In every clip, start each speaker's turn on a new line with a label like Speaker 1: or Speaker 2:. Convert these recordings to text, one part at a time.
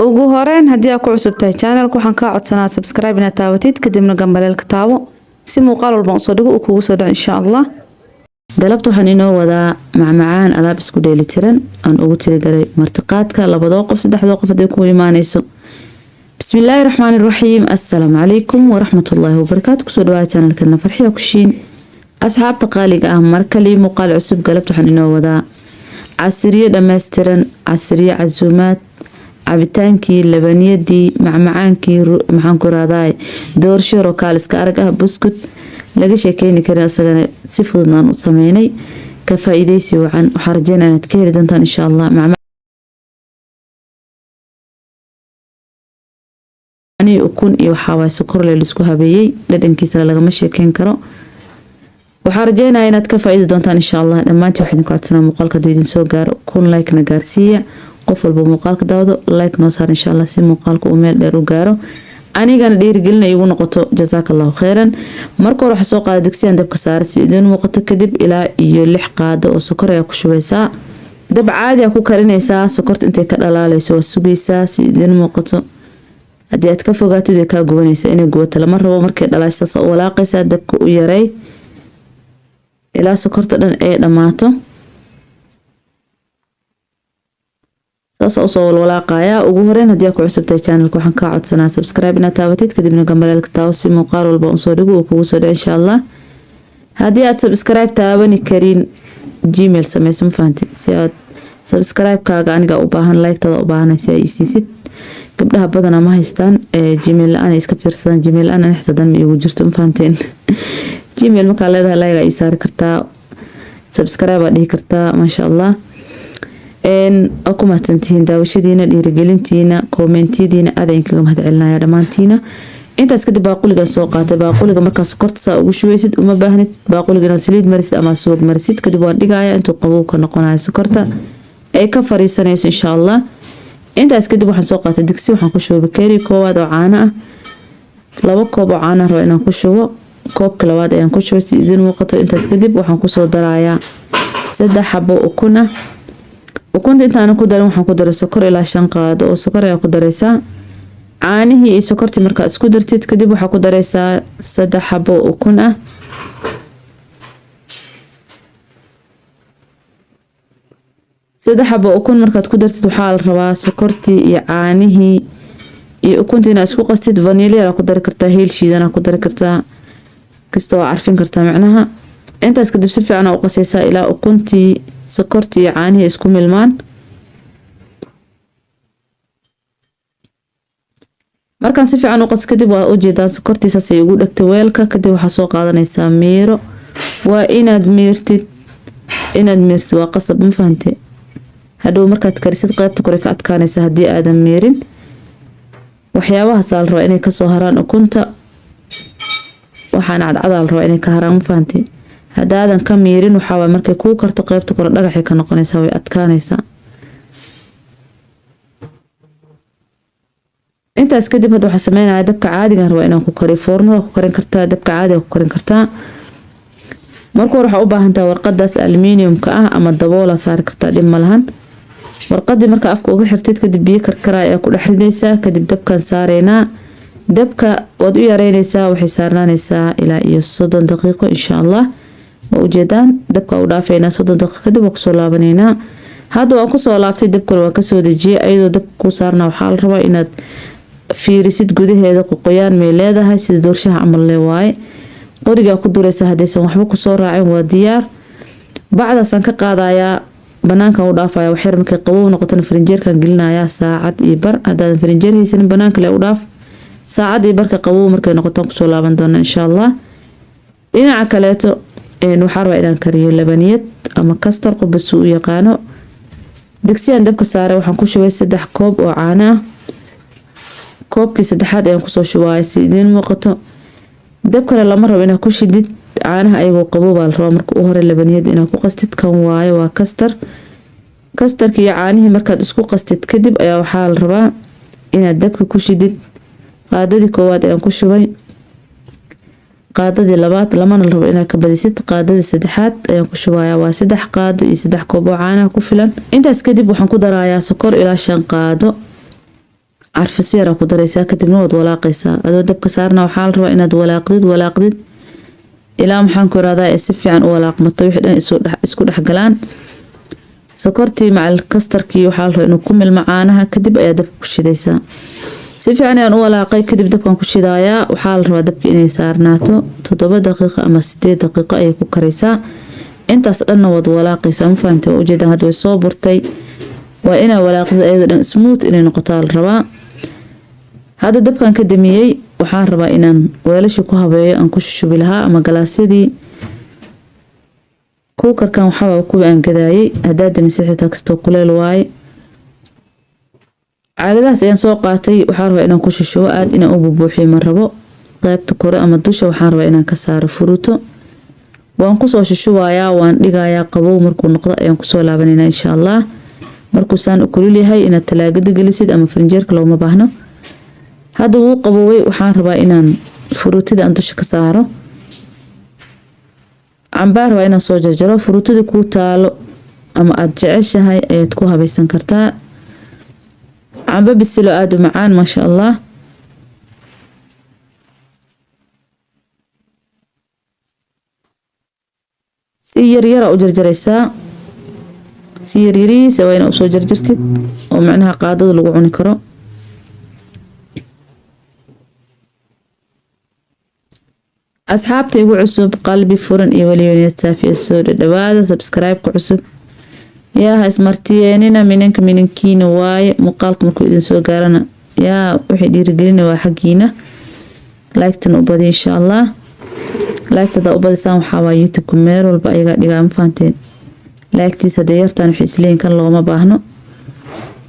Speaker 1: Ugu horeyn, haddii aad ku cusub tahay channelka, waxaan kaa codsanaa subscribe inaad taabatid, kadibna gambaleelka taabo si muuqaal walba usoo dhigo uu kugu soo dhaco, insha Allah.
Speaker 2: Galabta waxaan inoo wadaa macmacaan, alaab isku dheelitiran aan ugu tirigalay martiqaadka labadoo qof, saddexdoo qof haday ku imaaneyso. Bismillaahi raxmaani raxiim. Assalaamu calaykum waraxmatullaahi wabarakaatu. Kusoo dhawaada channelkana Farxiya Kushiin. Asxaabta qaaliga ah, mar kale muuqaal cusub. Galabta waxaan inoo wadaa casiriyo dhammaystiran, casiriyo casuumaad, cabitaankii, labaniyadii, macmacaankii, maxaan ku raadaay, doorsho rokaal iska arag ah, buskut laga sheekeyni karin, asagana si fududna aan u sameynay. Ka faa-iideysi wacan. Waxaa rajeynaya inaad ka heli doontaan, insha Allah. Macmacanii ukun iyo waxaawaay sokorle laisku habeeyey, dhadhankiisana lagama sheekeyn karo. Waxaa rajeynaya inaad ka faa-iidi doontaan, insha Allah. Dhammaantii waxaa idinka codsanaa, muuqaalka hadduu idin soo gaaro, 1000 like na gaarsiiya. Qof walba muuqaalka daawado, like noo saar, insha Allah, si muuqaalka uu meel dheer u gaaro, anigana dhiirigelina igu noqoto. Jazaaka Allahu kheyran. Marka hore waxaa soo qaada digsiyan, dabka saara si idiin muuqato. Kadib ilaa iyo 6 qaado oo sokor ayaa ku shubaysaa. Dab caadi a ku karinaysaa. Sokorta intay ka dhalaaleyso waa sugaysaa si idiin muuqato. Haddii aad ka fogaatid, way kaa gubanaysaa. Inay gubato lama rabo. Markay dhalaashaas u walaaqaysaa, dabka u yaray ilaa sokorta dhan ay dhammaato. Saas usoo walwalaaqayaa. Ugu horeyn, haddii aad ku cusubtahay channelka, waxaan kaa codsanaa subscribe inaad taabatid, kadibna gambaleelka taawo si muuqaal walba usoo dhigo uu kugu soo dhaco, insha Allah. Haddii aad subscribe taabani karin, Gmail sameyso, ma fahantid? Si aad subscribe-kaaga aniga u baahan, like-tada u baahanay si ay isiisid. Gabdhaha badanaa ma haystaan Gmail la-aan, ay iska fiirsadaan. Gmail la-aan ani xitaa dan ma iigu jirto, ma fahanteen? Gmail markaa leedahay, like aa ii saari kartaa, subscribe aa dhihi kartaa. Maasha Allah, waa ku mahadsantihiin daawashadiina, dhiirigelintiina, commentiyadiina. Aad ayaan kaga mahad celinaya dhammaantiina. Intaas kadib baaquligaa soo qaatay. Baaquliga markaa sokorta saa ugu shubaysid, uma baahnid baaquliga inaad saliid marisid ama subag marisid. Kadib waan dhigaya intuu qabow ka noqonayo, sokorta ay ka fariisanayso, insha Allah. Intaas kadib waxaan soo qaatay digsi. Waxaan ku shubay bakeeri koowaad oo caano ah. 2 koob oo caano raba inaan ku shubo. Koobka labaad ayaan ku shubay si idiin muuqato. Intaas kadib waxaan kusoo darayaa 3 xabo ukun ah. Ukunta intaanan ku darin, waxaan ku daray sokor. Ilaa 5 qaado oo sokor ayaa ku daraysaa. Caanihii iyo sokortii markaa isku dartid, kadib waxaa ku daraysaa 3 xabo ukun ah. 3 xabo ukun markaad ku dartid, waxaa la rabaa sokortii iyo caanihii iyo ukuntii inaad isku qastid. Vanilla ku dari kartaa, heel shiidana ku dari kartaa, kasta waa carfin kartaa macnaha. Intaas kadib si fiican u qasaysaa ilaa ukuntii, sokortii iyo caanihii isku milmaan. Markaan si fiican u qas kadib, waa ujeedaa sokortii saasay ugu dhegtay weelka. Kadib waxaa soo qaadanaysaa miiro. Waa inaad miirtid, inaad miirtid waa qasab, ma fahante? Hadhow markaad karisid, qaybta kore ka adkaanaysa haddii aadan miirin. Waxyaabahaasa la rabaa inay kasoo haraan ukunta, waxaana cadcadaa la rabaa inay ka haraan, ma fahante? Haddaadan ka miirin, waxaawaa markay kuu karto, qaybta kore dhagaxay ka noqonaysaa, way adkaanaysaa. Intaas kadib hadda waxaa sameynaya, dabka caadigan rabaa inaan ku kariyo. Foornada ku karin kartaa, dabka caadiga ku karin kartaa. Marka hore waxaa u baahantaha warqadaas aluminiumka ah ama daboola saari kartaa, dhib ma lahan. Warqadii markaa afka uga xirtid, kadib biyo karkara ayaa ku dhex ridaysaa. Kadib dabkan saareynaa. Dabka waad u yareynaysaa, waxay saarnaanaysaa ilaa iyo 30 daqiiqo, insha Allah. Waa ujeedaan, dabka u dhaafeynaa. 30 daqiiqo kadib waa kusoo laabaneynaa. Hadda waan kusoo laabtay, dabkana waan kasoo dejiyay. Ayadoo dabka kuu saarna, waxaa la rabaa inaad fiirisid gudaheeda qoqoyaan may leedahay, sida doorshaha camal le waaye. Qorigaa ku duraysa, haddaysan waxba kusoo raacin, waa diyaar. Bacdaasaan ka qaadayaa, banaankan u dhaafaya. Waxyar markay qabow noqotona, farinjeerkan gelinayaa saacad iyo bar. Haddaadan farinjeer haysanin, banaanka le u dhaaf. Saacad iyo barka qabow markay noqotaan kusoo laaban doona, insha Allah. Dhinaca kaleeto waxaa rabaa inaan kariyo labaniyad ama kastar, qofba suu u yaqaano. Digsiyaan dabka saaray, waxaan ku shubay 3 koob oo caano ah. Koobkii saddexaad ayaan kusoo shubaya si idiin muuqato. Dabkana lama rabo inaad ku shidid, caanaha ayagoo qabow baa la rabaa marka u hore labaniyad inaad ku qastid. Kan waaye, waa kastar. Kastarkii iyo caanihii markaad isku qastid kadib ayaa waxaa la rabaa inaad dabka ku shidid. Qaadadii koowaad ayaan ku shubay, qaadadii labaad, lamana rabo inaad ka badisid. Qaadadii saddexaad ayaan ku shubayaa. Waa 3 qaado iyo 3 koob oo caanaha ku filan. Intaas kadib waxaan ku darayaa sokor ilaa 5 qaado. Carfis yar ku daraysaa, kadibna waad walaaqaysaa. Adoo dabka saarna waxaa la rabaa inaad walaaqdid, walaaqdid ilaa, maxaan ku irahdaa, ay si fiican u walaaqmato, wixii dhan isku dhex galaan. Sokortii macal custardkii waxaa la rabaa inuu ku milmo caanaha, kadib ayaa dabka ku shidaysaa. Si fiican ayaan u walaaqay, kadib dabkan ku shidayaa. Waxaa la rabaa dabka inay saarnaato 7 daqiiqo ama 8 daqiiqo ayay ku karaysaa. Intaas dhanna waad walaaqaysaa, ma fahantay? Waa ujeedaan, hadda way soo burtay. Waa inaa walaaqdid ayadoo dhan, smooth inay noqotaa la rabaa. Hadda dabkan ka damiyey. Waxaan rabaa inaan weelashii ku habeeyo, aan ku shushubi lahaa ama galaasyadii. Cookerkan waxaa kuwa aan gadaayay. Haddaa damisay xitaa kastoo kuleel waaye. Caagadahaas ayaan soo qaatay. Waxaan rabaa inaan ku shushubo, aada inaan u bubuuxiyo ma rabo. Qaybta kore ama dusha waxaan rabaa inaan ka saaro furuuto. Waan kusoo shushubayaa, waan dhigayaa. Qabow markuu noqdo ayaan kusoo laabanayna, insha Allah. Markuu saan u kulul yahay, inaad talaagada gelisid ama farinjeerka looma baahno. Hadda wuu qaboway. Waxaan rabaa inaan furuutida aan dusha ka saaro. Cambaa rabaa inaan soo jarjaro. Furuutida kuu taalo ama aada jeceshahay ayaad ku habaysan kartaa. Cambo bisilo, aada u macaan, maasha Allah. Si yaryara u jarjaraysaa, si yaryariisa waa inaa usoo jarjartid oo macnaha qaadada lagu cuni karo. Asxaabta igu cusub, qalbi furan iyo weliba niyad saafiya, soo dhadhawaada. Subscribe-ka cusub yaa ha ismartiyeenina, minanka minankiina waaye. Muuqaalka markuu idin soo gaarana, yaa wixii dhiirigelina waa xaggiina. Like-tan u badi, insha Allah. Like-tada u badisaan waxaa waa YouTube-ka meel walba ayagaa dhigaa, ma fahanteen? Like-tiis haddee yartaan, waxay isleeyihin kan looma baahno.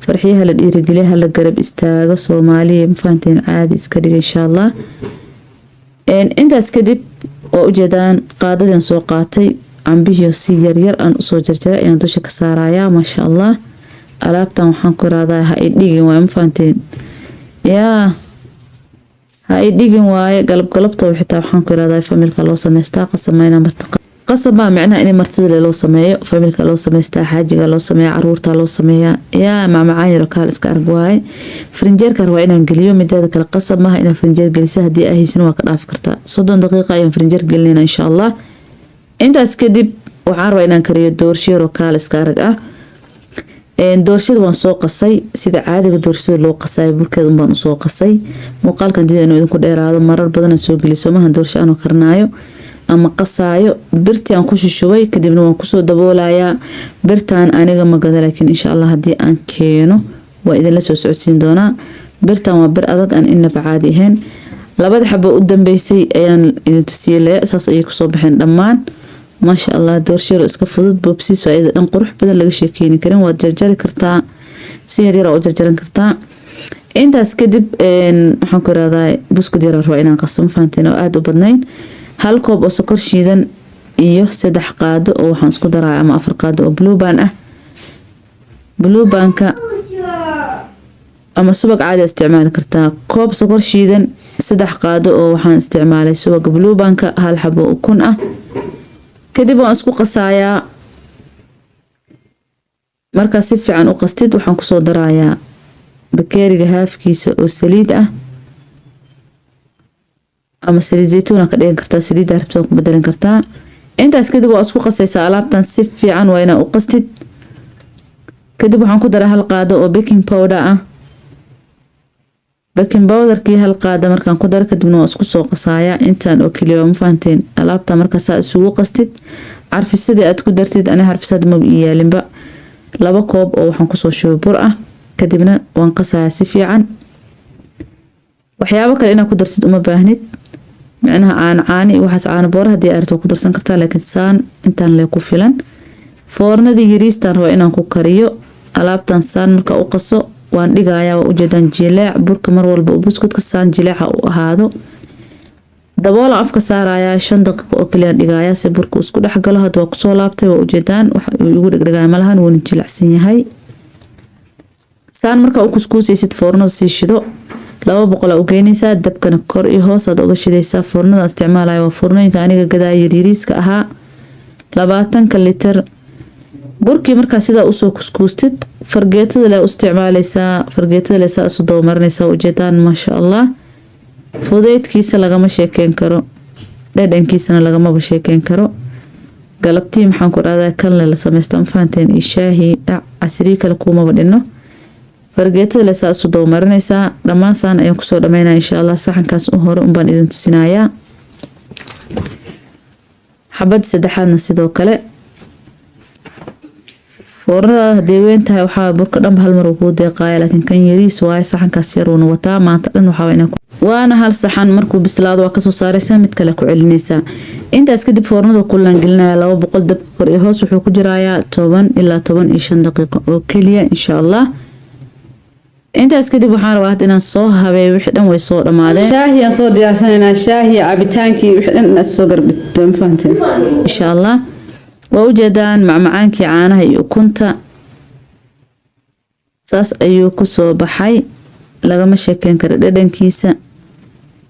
Speaker 2: Farxiyaha la dhiirigeliya, la garab istaago Soomaaliya, ma fahanteen? Caadi iska dhiga, insha Allah. Intaas kadib waa ujeedaan, qaadadian soo qaatay, cambihiio si yaryar aan usoo jarjaray ayaan dusha ka saarayaa. Maasha Allah, alaabtan waxaan ku irahdaa ha i dhigin waaye, ma fahanteen? Yaa ha i dhigin waaye. Galab galabtoo xitaa, waxaan ku irahdaa, familka loo sameystaa. Qasamayna marti, qasab baa micnaha in martida loo sameeyo. Familka loo sameystaa, xaajiga loo sameeya, caruurta loo sameeyaa. Yaa macmacaan yaro kaal iska arag waaye. Farinjeerka rabaa inaan geliyo. Mideeda kale, qasab maaha inaad farinjeer gelisa. Haddii aa haysan, waa ka dhaafi kartaa. 30 daqiiqa ayaan farinjeer gelinayna, insha Allah. Intaas kadib waxaan rabaa inaan kariyo doorsho yaroo kaal iska arag ah. Doorshada waan soo qasay sida caadiga doorshada loo qasayo, burkeeda unbaan usoo qasay. Muuqaalkan dida inuu idinku dheeraado, marar badan soo geliso maha doorsho anoo karinaayo ama qasaayo. Birtii aan ku shushubay, kadibna waan kusoo daboolayaa. Birtaan aniga ma gado, laakiin insha Allah haddii aan keeno waa idinla soo socodsiin doonaa. Birtan waa bir adag aan inaba caadi ahayn. Labada xabo u dambeysay ayaan idin tusiyey, le saas ayay kusoo baxeen dhammaan, maasha Allah. Doorshiro iska fudud, boobsiis, ayada dhan qurux badan, laga sheekeyni karin. Waad jarjari kartaa, si yaryar u jarjaran kartaa. Intaas kadib, waxaan ku irahdaa, buskud yar rabaa inaan qaso, ma fahanteen? Oo aada u badnayn. Hal koob oo sokor shiidan iyo 3 qaado oo waxaan isku daraya ama 4 qaado oo Blue Band ah. Blue Bandka ama subag caadi isticmaali kartaa. Koob sokor shiidan, 3 qaado oo waxaan isticmaalay subaga Blue Bandka, hal xabo ukun ah. Kadib waan isku qasayaa. Markaa si fiican u qastid, waxaan kusoo darayaa bakeeriga haafkiisa oo saliid ah, ama saliid zaytuuna ka dhigan kartaa, saliidda rabta ku bedelan kartaa. Intaas kadib waa isku qasaysaa alaabtan, si fiican waa inaa u qastid. Kadib waxaan ku daray hal qaado oo baking powder ah. Baking powderkii hal qaado markaan ku daro, kadibna waa isku soo qasayaa. Intaan oo keliya, ma fahanteen? Alaabta markaa saa isugu qastid, carfisadii aad ku dartid, ani carfisada maba ii yaalinba. 2 koob oo waxaan kusoo shubay bur ah, kadibna waan qasayaa si fiican. Waxyaabo kale inaad ku dartid uma baahnid, micnaha caano caani iyo waxaas, caano boora haddii aad rabto ku darsan kartaa, laakiin saan intaan lee ku filan. Foornadii yariistaan rabaa inaan ku kariyo. Alaabtan saan marka u qaso, waan dhigayaa. Waa ujeedaan jileec burka. Mar walba buskudka saan jileeca u ahaado. Daboola afka saarayaa, 5 daqiiqo oo kaliya dhigayaa si burka isku dhex galo. Hadda waa kusoo laabtay, waa ujeedaan, wax uu igu dhegdhegaya malahan, wuuna jilicsan yahay. Saan markaa u kuskuusaysid, foornada sii shido, 200 aa u geynaysaa. Dabkana kor iyo hoos aad uga shidaysaa. Foornada isticmaalaya waa foornooyinka aniga gadaa, yaryariiska ahaa, 20-ka litir. Burkii markaa sidaa usoo kuskuustid, fargeetada le u isticmaaleysaa, fargeetada le saa isu dabamarinaysaa. Ujeedaan, maasha Allah, fudeydkiisa lagama sheekeyn karo, dhadhankiisana lagamaba sheekeyn karo. Galabtii, maxaan ku dhahdaa, kanle la sameysta, ma fahanteen? Iyo shaahi dhac casrii kale kuumaba dhino. Fargeetada le saa isu dabamarinaysaa. Dhammaan saan ayaan kusoo dhameynaya, insha Allah. Saxankaas u hore unbaan idin tusinayaa. Xabad saddexaadna sidoo kale. Foornadaada hadday weyn tahay, waxaa burka dhanba hal mar uu kuu deeqaaya, laakiin kan yariis waaye, saxankaas yar uuna wataa maanta dhan. Waxaa inaa waana hal saxan. Markuu bislaado waa kasoo saaraysaa, mid kale ku celinaysaa. Intaas kadib foornada kullaan gelinaya, 200 dabka kor iyo hoos. Wuxuu ku jirayaa 10 ilaa 15 daqiiqo oo keliya, insha Allah. Intaas kadib waxaan rabaa hadda inaan soo habeeyo. Wixii dhan way soo dhammaadeen.
Speaker 1: Shaahi aan soo diyaarsanaynaa, shaahi, cabitaankii, wixii dhan inaad soo garbito, ma fahanteen?
Speaker 2: Insha Allah, waa ujeedaan macmacaankii caanaha iyo ukunta saas ayuu kusoo baxay. Lagama sheekeyn karo dhadhankiisa,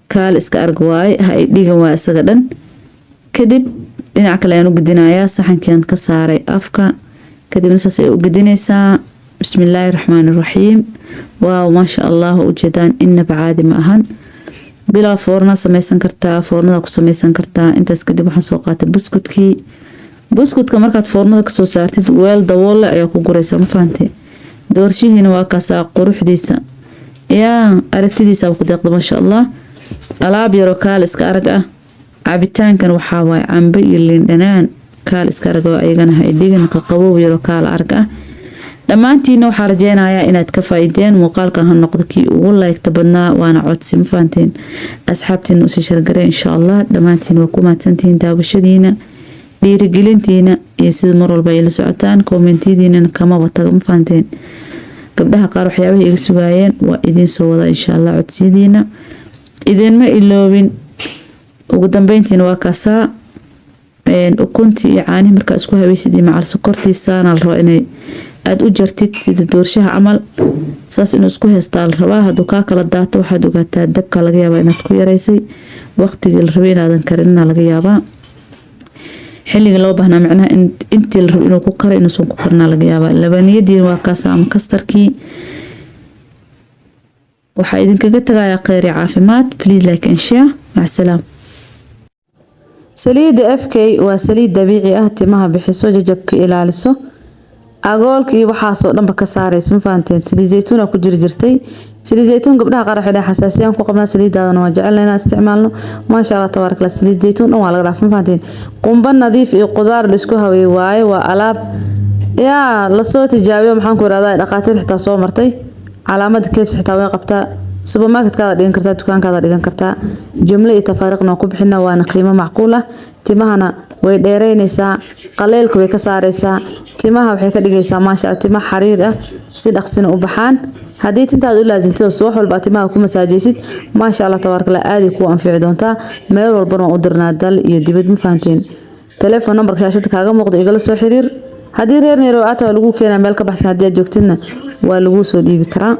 Speaker 2: kaal iska arg waaye, ha ay dhigan waay isaga dhan. Kadib dhinac kale ayaan u gedinayaa. Saxankian ka saaray afka, kadibna saas ayay u gedinaysaa. Bismillaahi raxmaani raxiim. Waaw, maasha Allah, waa ujeedaan, inaba caadi ma ahan. Bilaa foorna sameysan kartaa, foornada ku sameysan kartaa. Intaas kadib waxaan soo qaatay buskudkii. Buskudka markaad foornada kasoo saartid, weel daboole ayaa ku guraysa, ma fahantay? Doorshihiina waa kaasaa, quruxdiisa yaa aragtidiisa ku deeqda, maasha Allah. Alaab yaroo kaal iska arag ah. Cabitaankan waxaa waaye cambe iyo liin dhanaan, kaal iska arag oo ayagana ha idhigin, qaqaboow yaroo kaal arag ah. Dhammaantiina waxaa rajeynayaa inaad ka faa'iideen. Muuqaalkan ha noqdo kii ugu laygta badnaa, waana codsi, ma fahanteen? Asxaabtiina usii shargaree, insha Allah. Dhammaantiin waa ku mahadsantihiin daawashadiina, dhiirigelintiina iyo sida mar walba ay la socotaan. Kommentiyadiinana kamaba taga, ma fahanteen? Gabdhaha qaar waxyaabaha iga sugaayeen waa idiin soo wadaa, insha Allah. Codsiyadiina idinma iloobin. Ugu dambeyntiina waa kaasaa ukuntii iyo caanihi markaa isku habaysid iyo macal sokortiisaana la rabaa inay aada u jartid sida doorshaha camal, saas inuu isku heystaa la rabaa. Hadduu kaa kala daato, waxaad ogaataa dabka laga yaabaa inaad ku yaraysay, waqtigii la rabay inaadan karinina laga yaabaa, xilligii loo baahnaa, macnaha intii la rabo inuu ku karo inuusan ku karina laga yaabaa. Labaniyadiin waa kaasa ama kastarkii. Waxaa idinkaga tagayaa kheyr iyo caafimaad. Please like and share. Macsalaam. Saliidda FK waa saliid dabiici ah, timaha bixiso, jajabka ilaaliso, agoolka iyo waxaasoo dhanba ka saaraysa, ma fahanteen? Saliid zaytuun ku jiri jirtay. Saliid zaytuun gabdhaha qaar waxay dhahaan xasaasiyaan ku qabnaa, saliidaadana waa jecelna inaan isticmaalno. Maasha Allah, tabaarak Allah, saliid zaytuun dhan waa laga dhaaf, ma fahanteen? Qumba nadiif iyo qudaar la isku haweey waaye. Waa alaab yaa lasoo tijaabiyo, maxaan ku irahdaa, dhaqaatiir xitaa soo martay. Calaamada KEBS xitaa way qabtaa. Supermarketkaada dhigan kartaa, dukaankaada dhigan kartaa. Jumlo iyo tafaariiqna waa ku bixina, waana qiimo macquul ah. Timahana way dheereynaysaa, qaleelka way ka saaraysaa, timaha waxay ka dhigaysaa, maasha Allah, tima xariir ah, si dhaqsina u baxaan. Haddii tintaad u laasimto, subax walba timaha ku masaajaysid, maasha Allah, tabaaraka Allah, aaday kuu anfici doontaa. Meel walbana waan u dirnaa, dal iyo dibad, ma fahanteen? Telefoon nambarka shaashada kaaga muuqda igala soo xiriir. Haddii reer Nairobi aad tahay, waa lagu keenaa. Meel ka baxsan haddii aad joogtidna, waa laguu soo dhiibi karaa.